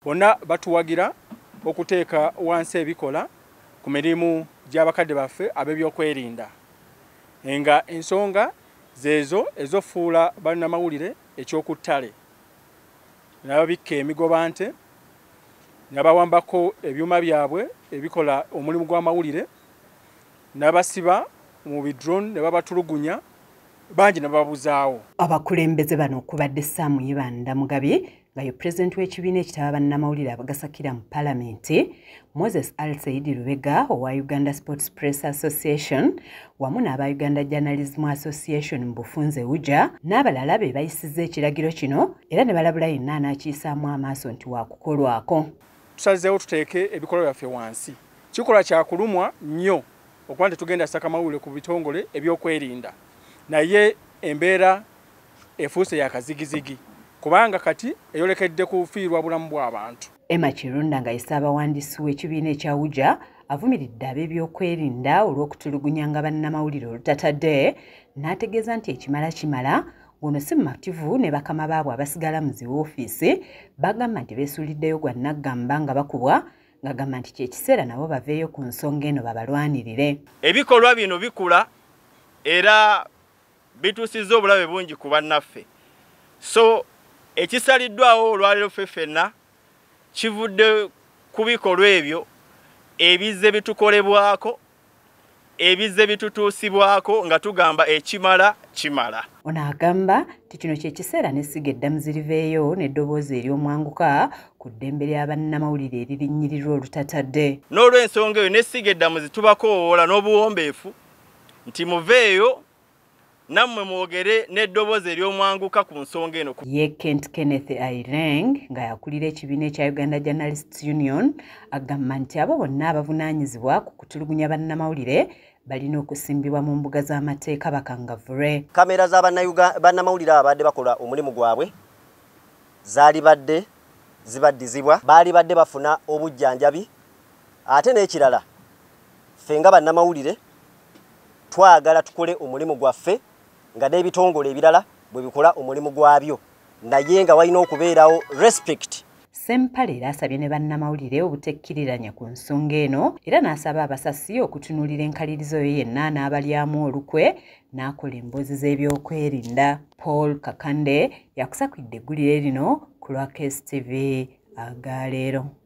Bonna batuwagira okuteeka wansi ebikola ku mirimu gy'abakadde baffe ab'ebyokwerinda nga ensonga zeezo ez'ofuula bannamawulire ekyokuttale, nababikka emigobante, nabawambako ebyuma byabwe ebikola omulimu gw'amawulire, nabasiba mu bidrone ne babatulugunya bangi ne bababuzaawo. Abakulembeze bano okubadde Sam Ibanda Mugabi nga ye pulezidenti w'ekibiina ekitaba bannamawulire abagasakira mu palamenti, Moses Al Saidi Lubega owa Uganda Sports Press Association wamu n'aba Uganda Journalism Association mu bufunze UJA n'abalala be bayisizza ekiragiro kino era ne balabula yenna anaakiyisaamu amaaso nti waakukolwako. Tusazeewo tuteeke ebikolwa byaffe wansi. Kikolwa kya kulumwa nnyo okuba nti tugenda saka mawulire ku bitongole ebyokwerinda, naye embeera efuuse ya kazigizigi kubanga kati eyolekedde kufiirwa bulamu bw'abantu. Emma Kirunda nga ye ssaabawandiisi w'ekibiina ekya UJA avumiridde ab'ebyokwerinda olw'okutulugunyanga bannamawulire olutatadde n'ategeeza nti ekimala kimala. Ono si mumativu ne bakama baabwe abasigala mu zi woofiisi bagamba nti beesuuliddeyo gwa naggamba nga bakubwa, ng'agamba nti kyekiseera nabo baveeyo ku nsonga eno babalwanirire. Ebikolwa bino bikula era bituusizza obulabe bungi ku bannaffe, so ekisaliddwawo olwaleero ffe ffenna kivudde ku bikolwa ebyo ebizze bitukolebwako, ebizze bitutuusibwako, nga tugamba ekimala kimala. Ono agamba nti kino kyekiseera n'essiga eddamuzi liveeyo n'eddoboozi ery'omwanguka ku ddembe lya bannamawulire eririnnyirirwa olutatadde. N'olw'ensonga eyo n'essiga eddamuzi tubakoowoola n'obuwombeefu nti muveeyo nammwe mwogere n'eddoboozi ery'omwanguka ku nsonga eno. Ye Kent Kenneth Aireng nga yakulira ekibiina ekya Uganda Journalists Union agamba nti abo bonna abavunaanyizibwa ku kutulugunya bannamawulire balina okusimbibwa mu mbuga z'amateeka bakangavvulwe. Kamera za bannamawulire ababadde bakola omulimu gwabwe zaali badde zibaddizibwa, baali badde bafuna obujjanjabi. Ate n'ekirala, ffe nga bannamawulire twagala tukole omulimu gwaffe nga n'ebitongole ebirala bwe bikola omulimu gwabyo, naye nga walina okubeerawo respect. Ssempala era asabye ne bannamawulire obutekkiriranya ku nsonga eno era n'asaba abasasi okutunuulira enkalirizo yo yenna n'abalyamu olukwe n'akola emboozi z'ebyokwerinda. Paul Kakande yakusakwidde eggulire lino ku lwa KSTV agaleero.